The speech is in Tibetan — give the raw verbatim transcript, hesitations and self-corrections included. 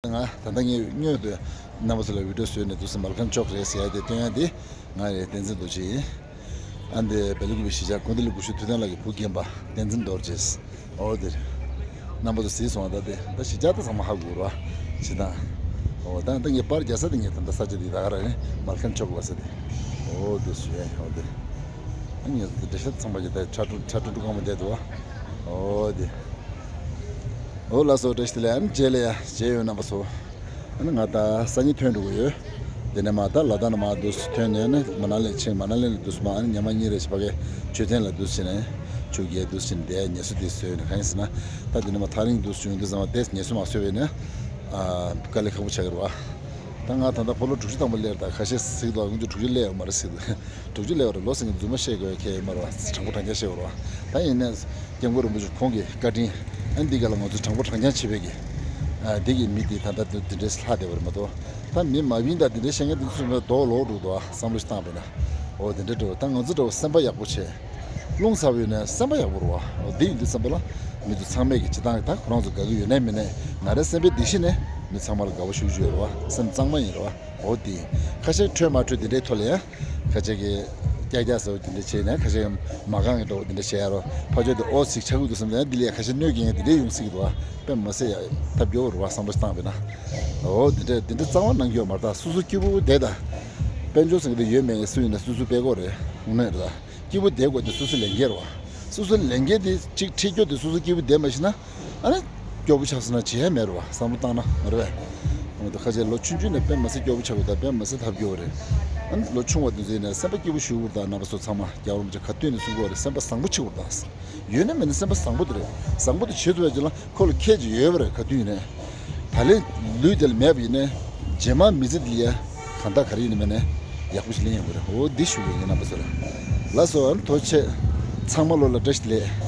ང་ད་ལྟ་ངས་སྔོན་དུ་རྣམ་པ་ཚོ་ལ་བི་ཌིའོ་བཟོས་ནས་འདུག་སེ་མལ་ཁམས་ཅོག་རེད་ཟེར་ཡ་དེ་སྟོན་ཡ་དེ་ང་རེད། བསྟན་འཛིན་རྡོ་རྗེ་ཡིན། ཨ་འདི་སྦེལ་ཀོབ་པའི་གཞིས་ཆགས་ཀུན་བདེ་ལུགས་སྐུ་ཞབས་ཐུབ་བསྟན་ལགས་ཀྱི་བུ་རྒན་པ་བསྟན་འཛིན་རྡོ་རྗེ། ཨོ་དེ་རེད། རྣམ་པ་ཚོ་གཟིགས་སོང་བ། ད་དེ་ད་གཞིས་ཆགས་ད་ཚང་མ་ཧ་གོ་ར་ཤི་ད། ཨོ་ད་ད་ངས་པར་རྒྱག་ས་དེ་ངས་ད་ད་ས་ཆ་དེ་ད་ག་ར་རེད། མལ་ཁམས་ཅོག་ལ་ས་དེ། ཨོ་དེ་སུ་ཡ་ཨོ་དེ། ཨ་ངས་ད་འདྲ་ཤ་ཚང་མ་གི་ད་ཁྲ་ཁྲུ་ཁྲ་ཁྲུ་ཁྲུ་གང་མ་བསྡད་འདུག་བ། ཨོ་དེ། ཨོ་ལགས་སོ། བཀྲ་ཤིས་བདེ་ལེགས། ཨ་ནི་རྗེས་ལ་ཡ་མཇལ་ཡོང་རྣམ་པ་ཚོ། ཨ་ནི་ང་ད་སང་ཉིན་ཐོན་འགྲོ་གི་ཡོད། དེ་ནས་མ་ད་ལ་དྭགས་ནས་མ་འདུག་སེ་ཐོན་ནས་ནི་མ་ན་ལི་ཕྱིན། མ་ན་ལི་ནས་འདུག་སེ་མ་ཨ་ནི་ཉི་མ་གཉིས་རེ་ཞིག་ཕ་གིའི་མཆོད་རྟེན་ལ་འདུག་སེ་ཕྱིན་ནས་ཆོས་རྒྱལ་འདུག་སེ་ཕྱིན་བསྡད། ངལ་གསོ་དེ་བཟོས་ནས་གང་ཡིན་ཟེར་ན། ད་དེ་ནས་མ་ཐག་རིང་འདུག་སེ་བྱུང་དུས་ཙམ་པ་དེ་ངལ་གསོ་མ་བཟོས་པས་ནི་ཨ་དཀའ་ལས་ཁག་པོ་ཆགས་ཀྱི་རེད་བ། ད་ང་ད་ལྟ་ཕོ་ལོ་དྲུག་ཅུ་ཐམ་པ་སླེབས། ད་ཁ་ཤས་གཟིགས་དང་། ང་ཚོ་དྲུག་ཅུ་སླེབས་ཡོད་མ་རེད་ཟེར་གི་འདུག་དྲུག་ཅུ་སླེབས་པ་རེད། ལོ་ཟེར་མཁན་རྫུན་མ་བཤད་དགོས་ཁེལ་ཡོད་མ་རེད་བ། དྲང་པོ་དྲང་རྐྱང་བཤད་དགོས་རེད་བ། ད་ཡིན་ནའི་སྐྱབས་མགོན་རིན་པོ་ཆེ་ཁོང་གི་བཀའ་དྲིན་ཨ་འདི་ག་ལ་ང་ཚོ་དྲང་པོ་དྲང་རྐྱང་བྱེད་པའི་གི་ཨ་འདི་གི་མི་དེ་ད་ལྟ་དེ་འདྲས་ལྷག་བསྡད་པ་རེད་མ་གཏོགས། ད་མི་མ་བིན་དང་དེ་འདྲས་བཤད་མཁན་དེ་ཚོ་མདོག་ལོག་འགྲོ་འདུག་ཨ། བསམ་བློ་ཞིག་བཏང་བས་ན། འོ་དེ་འདྲས་འགྲོ། ད་ང་ཚོ་འདྲ་བོ་སེམས་པ་ཡག་པོ་བྱས། རླུང་ཚ་བས་ན་སེམས་པ་ཡག་པོ་རེད་བ། འོ་དེ་ཡིན་དུས་ཙམ་པ་ལ་མི་ཚོ་ཚང་མས་ཀྱི་སྤྱིར་བཏང་ད་ཁོ་རང་ཚོ་དགའ་གི་ཡོད་ནའི་མེད་ནའི་ང་རའི་སེམས་པའི་གཏིང་ཤིང་ནས་མི་ཚང་མ་ལ་དགའ་པོ་ཞུ་རྒྱུ་ཡོད་རེད་བ། སེམས་གཙང་མ་ཡིན་རེད་བ། འོ་དེ་ཡིན། ཁ་ཤས་འཕྲོད་མ་འཕྲོད་དེ་འདྲའི་ཐོག་ལ་ཡང་ཁ་ཤས་ཀྱིས་ཀྱག་ཀྱག་ཟེར་བ་དེ་འདྲ་བྱས་ནས། ཁ་ཤས་ཀྱིས་མ་རྐང་གི་འདྲ་བོ་དེ་འདྲ་བྱས་ཡ་རོ། ཕ་ཆོས་དེ་ཨོ་ཟིག་ཆགས་ཀྱི་འདུག་བསམ་ནས་འདི་ལ་ཡང་ཁ་ཤས་གནོད་སྐྱེལ་མཁན་དེ་འདྲ་ཡོང་སྲིད་ཀྱི་འདུག་བ། དཔེ་མི་སྲིད་ཡ་ཐབས་སྐྱོ་བོ་རེད་བ། བསམ་བློ་བཏང་བས་ན། འོ་དེ་འདྲ་དེ་འདྲ་གཙང་མ་གནང་རྒྱུ་ཡོད་མ་རེད། ད་སོ་སོ་སྐྱིད་པོ་བསྡད་ད། དཔལ་འབྱོར་ཟེར་མཁན་དེ་ཡོད་མེད་སུ་ཡིན་ན་སོ་སོ་སྤེལ་དགོས་རེད། དངོས་གནས་རེད་ད། སྐྱིད་པོ་བསྡད་དགོས་དེ་སོ་སོའི་ལས་འགན་རེད་བ། སོ་སོའི་ལས་འགན་དེ་གཅིག་འཁྲི་རྒྱུ་དེ་སོ་སོ་སྐྱིད་པོ་བསྡད་མ་ཤེས་ན། ཨ་ནི་སྐྱོ་པོ་ཆགས་སོང་ན་བྱེད་ཡ་མེད་རེད་བ། བསམ་བློ་བཏང་ན་མ་རེད་པས། འོ་ད་ཁ་ཤས་ལོ་ཆུང་ཆུང་ནས་དཔེ་མི་སྲིད་སྐྱོ་པོ་ཆགས་ཡོད་ད། དཔེ་མི་སྲིད་ཐབས་སྐྱོ་བོ་རེད། ཨ་ནི་ལོ་ཆུང་བ་དེ་ཚོ་ཡིན་ན་སེམས་པ་སྐྱིད་པོ་ཞུ་དགོས་རེད་ད། རྣམ་པ་ཚོ་ཚང་མ་རྒྱལ་བ་རིན་པོ་ཆེ་ག་དུས་ནས་གསུང་གི་ཡོད་རེད། སེམས་པ་བཟང་པོ་བྱེད་དགོས་རེད་ད། ཡོད་ན་མེད་ན་སེམས་པ་བཟང་པོ་དེ་རེད། བཟང་པོ་དེ་བྱེད་ཐུབ་ཡ་ཅིག་ལ་ཁོ་ལ་ཁྱད་ཅིག་ཡོད་པ་རེད། ག་དུས་ཡིན་ནའི། ད་ལན་ལུས་དེ་ལ་མེད་པ་ཡིན་ནའི་རྗེས་མ་མི་ཚེ་འདི་ལ་གང་ལྟར་ག་རེ་ཡིན་ནའི་མེད་ནའི་ཡག་པོ་ཞིག་ལེན་ཡོང་གི་རེད། འོ་འདི་ཞུ་གི་ཡིན་རྣམ་པ་ཚོ་ལ། ལགས་སོ། ཨ་ནི་ཐུགས་རྗེ་ཆེ། ཚང་མ་ལོ་ལ་བཀྲ་ཤིས་བདེ་ལེགས།